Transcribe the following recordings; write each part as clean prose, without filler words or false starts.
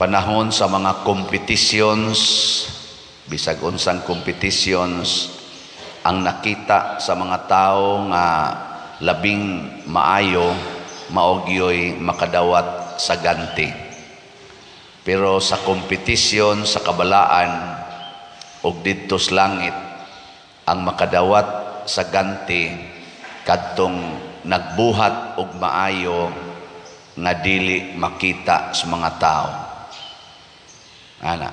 Panahon sa mga competitions, bisag unsang competitions, ang nakita sa mga tao nga labing maayo mao gyoy makadawat sa ganti. Pero sa kompetisyon sa kabalaan ug didto sa langit, ang makadawat sa ganti kadtong nagbuhat og maayo nga dili makita sa mga tao. Ana.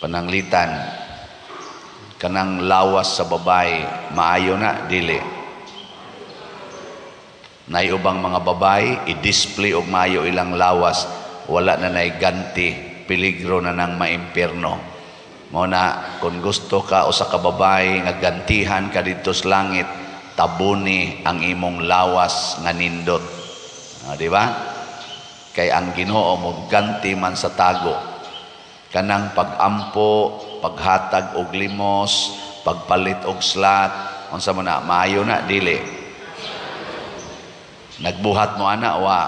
Pananglitan, kanang lawas sa babae, maayo na, dili? Nay ubang mga babae i-display og maayo ilang lawas, wala na nay ganti, peligro na nang maimpierno. Mao na kung gusto ka usa ka babae nga gantihan ka didto sa langit, tabuni ang imong lawas nga nindot. Ah, di ba? Kay ang Ginoo mo ganti man sa tago. Kanang pag-ampo, paghatag og limos, pagpalit og slot, unsa man na, maayo na, dili? Nagbuhat mo ana, wa?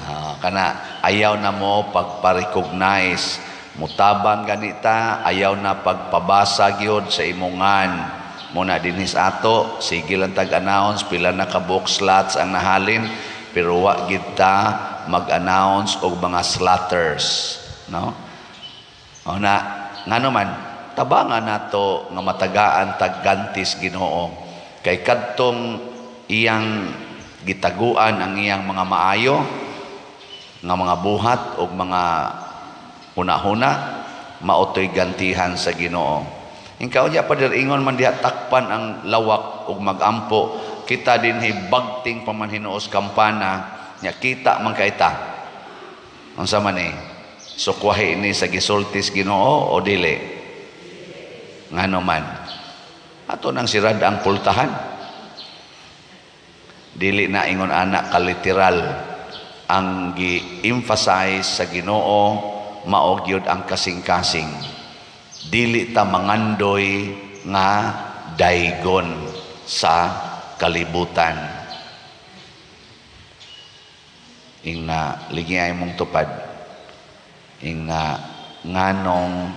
Ah, kana ayaw na mo pagpa-recognize, mutabang ganita, ayaw na pagpabasa gyud sa imongan mo na dinhis ato. Sige lang tag-announce pila na ka book slots ang nahalin, pero wa gid ta mag-announce og mga slotters, no? O na ngano man, tabangan nato nga matagaan taggantis Ginoo, kay kadtong iyang gitaguan ang iyang mga maayo nga mga buhat og mga hunahuna, mao toy gantihan sa Ginoo. Inkaw niya, Pader, ingon man diha, takpan ang lawak ug magampo. Kita dinhi, bagting pa man hinuos kampana nya, kita man kay ta. Unsa man ni? Sukwahi ini sa gisultis Ginoo o dili? Ngano man? Ato nang sirad ang pultahan. Dili na ingon ana ka-literal. Ang gi-emphasize sa Ginoo, mao gyud ang kasing-kasing. Dili ta mangandoy nga daygon sa kalibutan. Ingna, ligi ay mong tupad. Ingna, nganong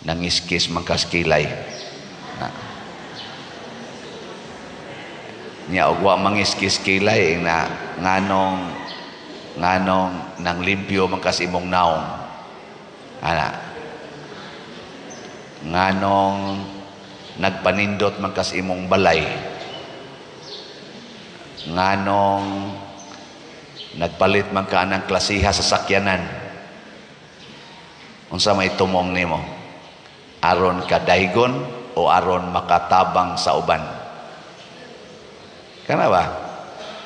nangiskis man kas kilay na? Nya og wa mangiskis kilay, ingna, nganong nang limpyo man kas imong naong? Ana. Nganong nagpanindot man kas imong balay? Nganong nagpalit man ka ng klasiha sa sakyanan? Unsa may tumong nimo? Aron kadaygon o aron makatabang sa uban? Kana ba?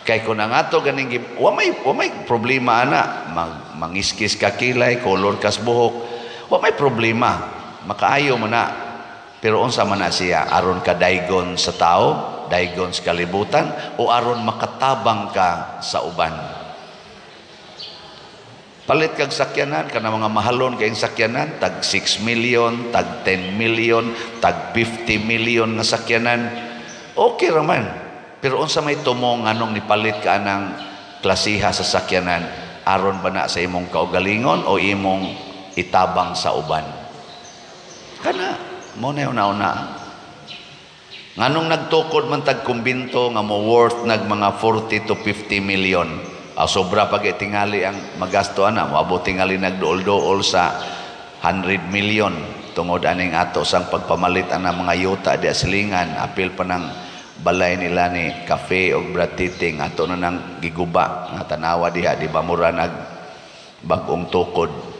Kay kung ang ato ganing wa may problema ana, mangiskis ka kilay, color kas buhok, wa may problema. Makaayo man na. Pero unsa man na siya? Aron kadaygon sa tao, daygon sa kalibutan, o aron makatabang ka sa uban? Palit kag sakyanan, kana mga mahalon kayong sakyanan, tag 6 million, tag 10 million, tag 50 million nga sakyanan. Okay raman. Pero unsa may tumong anong nipalit ka anang klasiha sa sakyanan? Aron ba na sa imong kaugalingon o imong itabang sa uban? Kana, mao na una-una. Nganong nagtukod man tag kumbinto nga mo worth nag mga 40 to 50 million? Ah, sobra pag itingali ang magasto ana, moabot tingali nagduol-duol sa 100 million tungod aning ato sang pagpamalit ana mga yuta di silingan, apil pa ng balay nila ni Cafe og Bratiting, ato na nang giguba nga tanawa diha, di ba mura nag bag-ong tukod?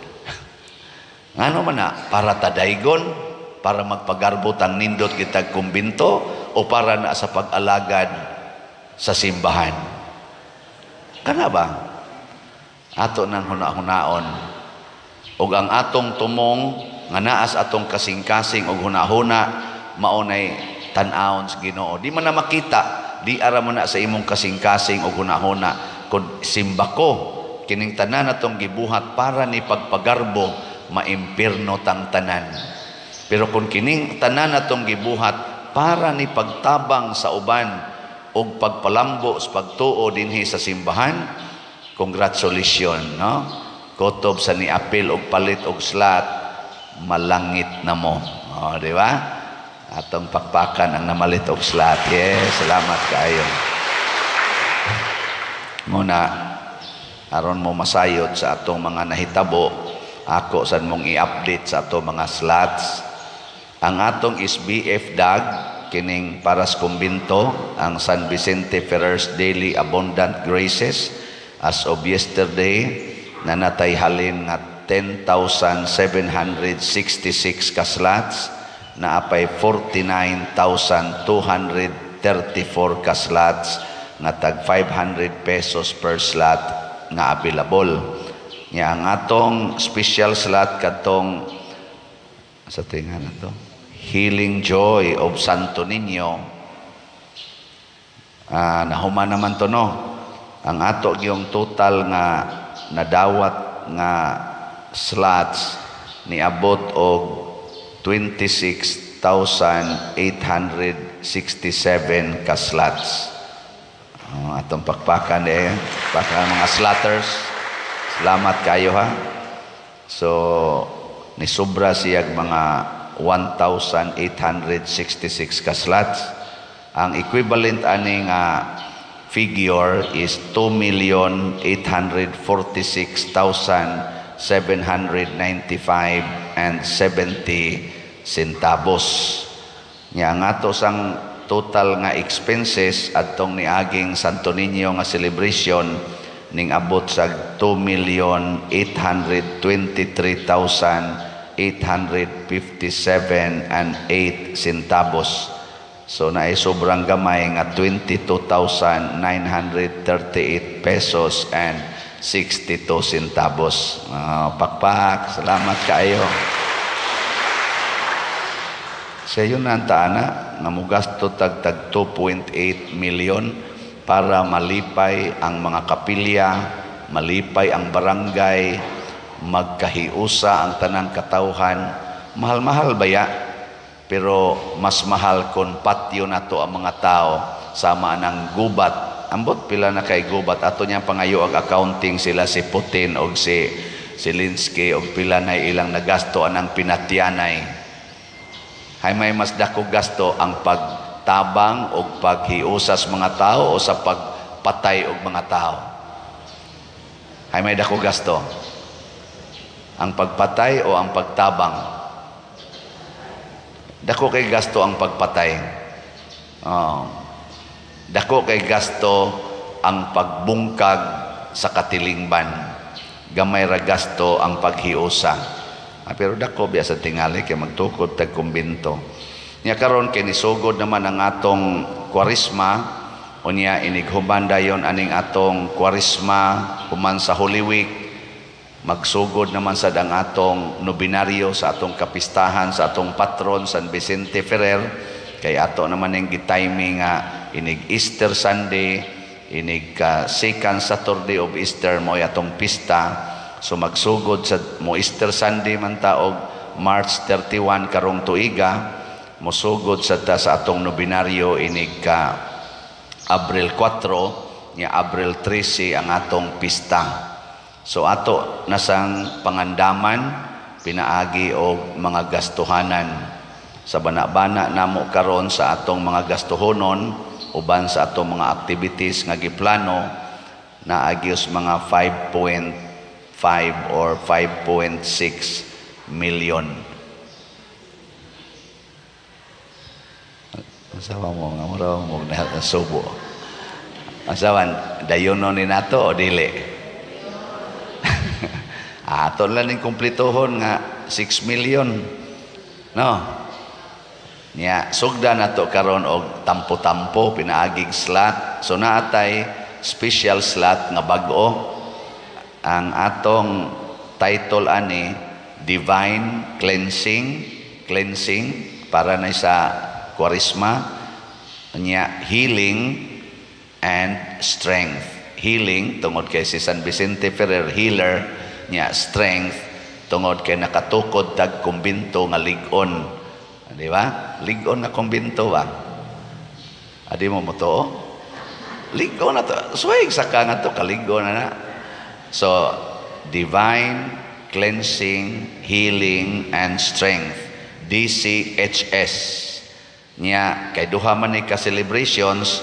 Ngano man na? Para tadaygon, para magpagarbot ang nindot kitag kumbinto, o para na sa pag-alagad sa simbahan? Kana ba? Ato nang huna-hunaon. Og ang atong tumong nga naas atong kasing-kasing og hunahuna, mao nay tan-awon sa Ginoo. Di man na makita, di ara mo na sa imong kasing-kasing og hunahuna. Kung simba ko, kining tanan atong gibuhat para ni pagpagarbo, maimpirno tang tanan. Pero kung kining tanan atong gibuhat para ni pagtabang sa uban og pagpalambo sa pagtuo dinhi sa simbahan, Congratulations, no? Kutob sa niapil og palit og slot, malangit na mo. Oh, di ba? Atong pakpakan ang namalit og slot. Yes, salamat kaayo. Muna, aron mo masayod sa atong mga nahitabo, ako san mong i-update sa atong mga slots. Ang atong SBF DAG, kining para sa kumbinto, ang San Vicente Ferrer's Daily Abundant Graces, as of yesterday, nanatay halin nga 10,766 ka slots, naapay 49,234 ka slots nga tag 500 pesos per slot nga available. Nya ang atong special slot, kadtong sa tinga na to, Healing Joy of Santo Niño, nahuman naman to, no? Ang ato yung total nga nadawat nga slots niabot og 26,867 ka slots. Atong pakpakan eh, pakpakan mga slotters. Salamat kayo ha. So nisubra siyag mga 1,866 ka slots. Ang equivalent ani nga figure is 2,846,795 and 70 centavos. Nya ang ato sang total nga expenses adtong niaging Santo Niño nga celebration ning abot sa 2,823,857 and 8 centavos. So naay sobrang gamay nga 22,938 pesos and 62 centavos. Pakpak, salamat kaayo. Sa yun na ang taana, nga mugasto tag tag 2.8 million para malipay ang mga kapilya, malipay ang barangay, magkahiusa ang tanang katawhan. Mahal-mahal ba ya? Pero mas mahal kung patyo na to ang mga tao sama ng gubat. Ambot pila na kay gubat. Ato niya pangayo ang accounting sila si Putin og si Zelensky og pila na ilang nagasto anang pinatyanay. Hay may mas dako gasto, ang pagtabang og paghiusas mga tao o sa pagpatay og mga tao? Hay may dako gasto? Ang pagpatay o ang pagtabang? Dako kay gasto ang pagpatay. Oh. Dako kay gasto ang pagbungkag sa katilingban. Gamay ra gasto ang paghiusa. Pero dako biya sa tingali kay magtukod tag kumbinto. Nya karon kay nisugod naman ang atong Kwaresma, unya inighuman dayon aning atong Kwaresma, human sa Holy Week, magsugod naman sad ang atong nobinaryo sa atong kapistahan sa atong patron San Vicente Ferrer, kay ato naman ning gitiming nga inig Easter Sunday, inig second Saturday of Easter mo atong pista. So magsugod sa mo Easter Sunday man ta og March 31 karong tuiga, mosugod sa ta sa atong nobinaryo inig ka Abril 4, nya Abril 13 ang atong pista. So ato nasang pangandaman pinaagi og mga gastuhanan. Sa bana-bana namo karon sa atong mga gastuhonon uban sa atong mga activities nga giplano, naagios mga 5.5 or 5.6 million. Asawa mo nga mura mo nasubo. Asawan, dayono ni nato o dili? Ato lang ning kumpletohon nga 6 million. No? Nya sugda nato karon og tampo-tampo pinaagig slot. So naatay special slot nga bag-o. Ang atong title ani, Divine Cleansing, cleansing para na sa Kwaresma, nya healing and strength. Healing tungod kay si San Vicente Ferrer healer, nya strength tungod kay nakatukod tag kumbinto nga lig-on. Di ba? Lig-on nga kumbinto ba? Adi mo mo to? Lig-on na to. Suway sa ka nga to, kalig-on na na. So, Divine Cleansing, Healing, and Strength. DCHS. Nya, kay duha man ni ka celebrations,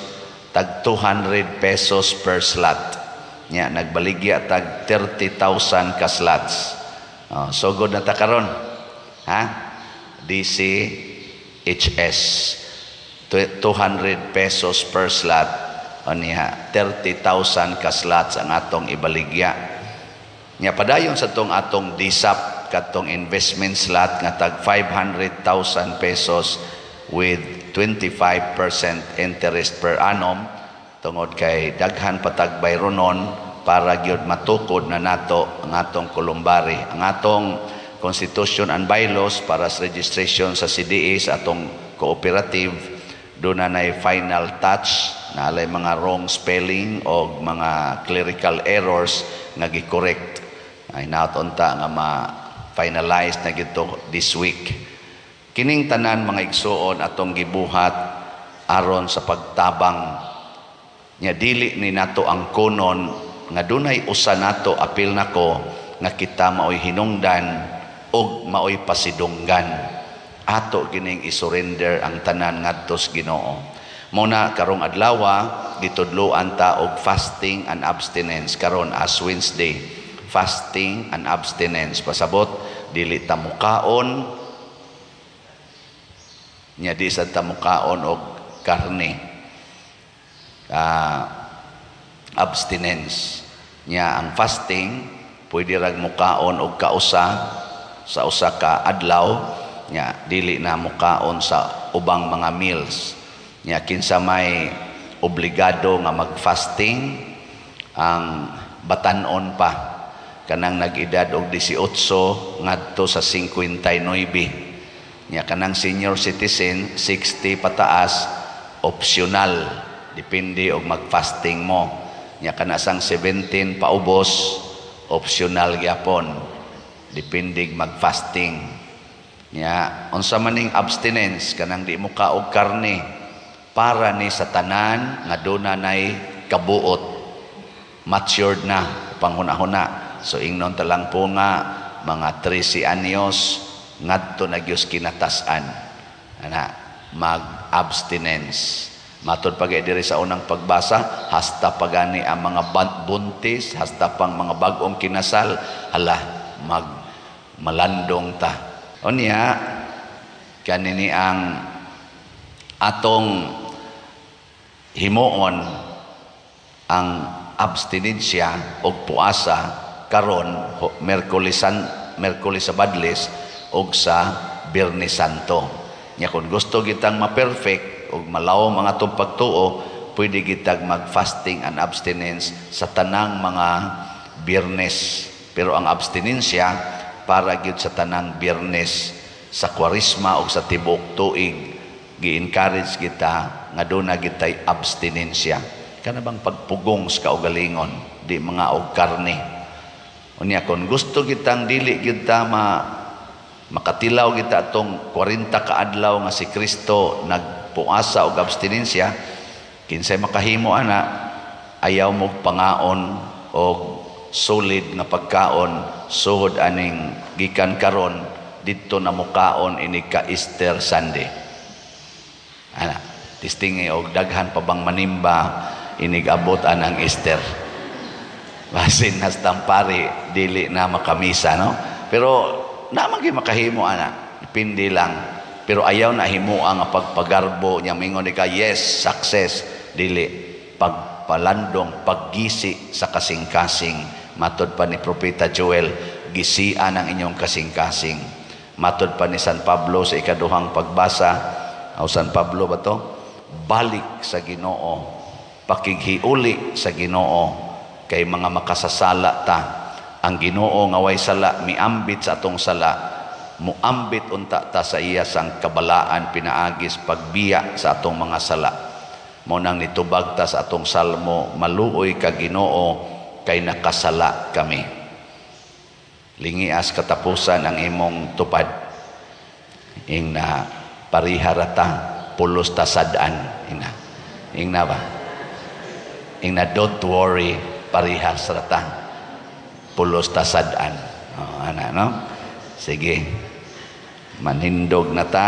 tag 200 pesos per slot. Nya, nagbaligya tag 30,000 ka slots. Oh, sugod na ta karon. Ha? DCHS. 200 pesos per slot. O niya, 30,000 ka slots ang atong ibaligya. Nya padayon sa tong atong DSAP, katong investment slot nga tag 500,000 pesos with 25% interest per annum, tungod kay daghan patag bayronon para gyud matukod na nato ang atong columbary, ang atong constitution and bylaws para sa registration sa CDA sa atong cooperative. Doon na nay final touch na alay mga wrong spelling o mga clerical errors nga gi-correct ay naton ta nga ma-finalize na gito this week. Kining tanan, mga igsuon, atong gibuhat aron sa pagtabang nya dili ni nato ang kunon nga dunay usa nato apil nako nga kita maoy hinungdan og maoy pasidunggan. Ato gining isurrender ang tanan ngadto sa Ginoo. Mo na karong adlawa gitudloan ta og fasting and abstinence karon as Wednesday. Fasting and abstinence, pasabot dili ta mukaon nya di sa ta mukaon og karne. Abstinence nya ang fasting, pwede rag mukaon og kausa sa usa ka adlaw nya dili na mukaon sa ubang mga meals. Nya kinsa may obligado nga mag-fasting? Ang batanon pa, kanang nag-edad og 18 ngadto sa 59. Nya kanang senior citizen, 60 pataas, optional, depende og mag-fasting mo. Nya kana sang 17 paubos, optional gyapon, depende mag-fasting. Nya unsa man ning abstinence? Kanang di mo kaog karne, para ni sa tanan nga duna nay kabuot, matured na panghuna-huna. So ingnon ta lang po nga mga 13 anyos ngadto na gyud kinatasan ana mag-abstinence. Matod pa diri sa unang pagbasa, hasta pagani ang mga buntis, hasta pang mga bag-ong kinasal, hala, mag malandong ta. Unya kanini ang atong himuon, ang abstinensya og puasa karon Merkulis, San Merkulis sa Badlis og sa Biyernes Santo. Nya kung gusto gitang ma-perfect og malawom ang atong pagtuo, pwede gitag mag-fasting and abstinence sa tanang mga Biyernes. Pero ang abstinensya para gyud sa tanang Biyernes sa Kwaresma o sa tibuok tuig, gi-encourage kita nga duna gitay abstinensya. Kana bang pagpugong sa kaugalingon, di mga og karne. Unya kung gusto kitang dili kita makatilaw kita atong 40 ka adlaw nga si Kristo nagpuasa og abstinensya, kinsay makahimo ana, ayaw mo pangaon og solid nga pagkaon suhod aning gikan karon didto na mukaon inig ka Easter Sunday. Ana, testingi og daghan pa bang manimba inig abot anang Easter. Basin hastang pari dili na makamisa, no? Pero naman gyud makahimo ana, depende lang. Pero ayaw na himo ang pagpagarbo niya, mingon ka, "Yes, success." Dili pagpalandong, paggisi sa kasing-kasing. Matod pa ni Propeta Joel, gisian ang inyong kasing-kasing. Matod pa ni San Pablo sa ikaduhang pagbasa, o San Pablo ba to? Balik sa Ginoo, pakighiuli sa Ginoo kay mga makasasala ta. Ang Ginoo nga way sala miambit sa atong sala, muambit unta ta sa iya sang kabalaan pinaagis pagbiya sa atong mga sala. Mo nang nitubag ta sa atong salmo, "Maluoy ka, Ginoo, kay nakasala kami." Lingias katapusan ang imong tupad. Ing na pariharata, pulos ta sad-an. Ing na. Ing na ba? Ing na, don't worry, parihas rata. Pulos ta sad-an. Oh, ana, no? Sige. Manindog na ta.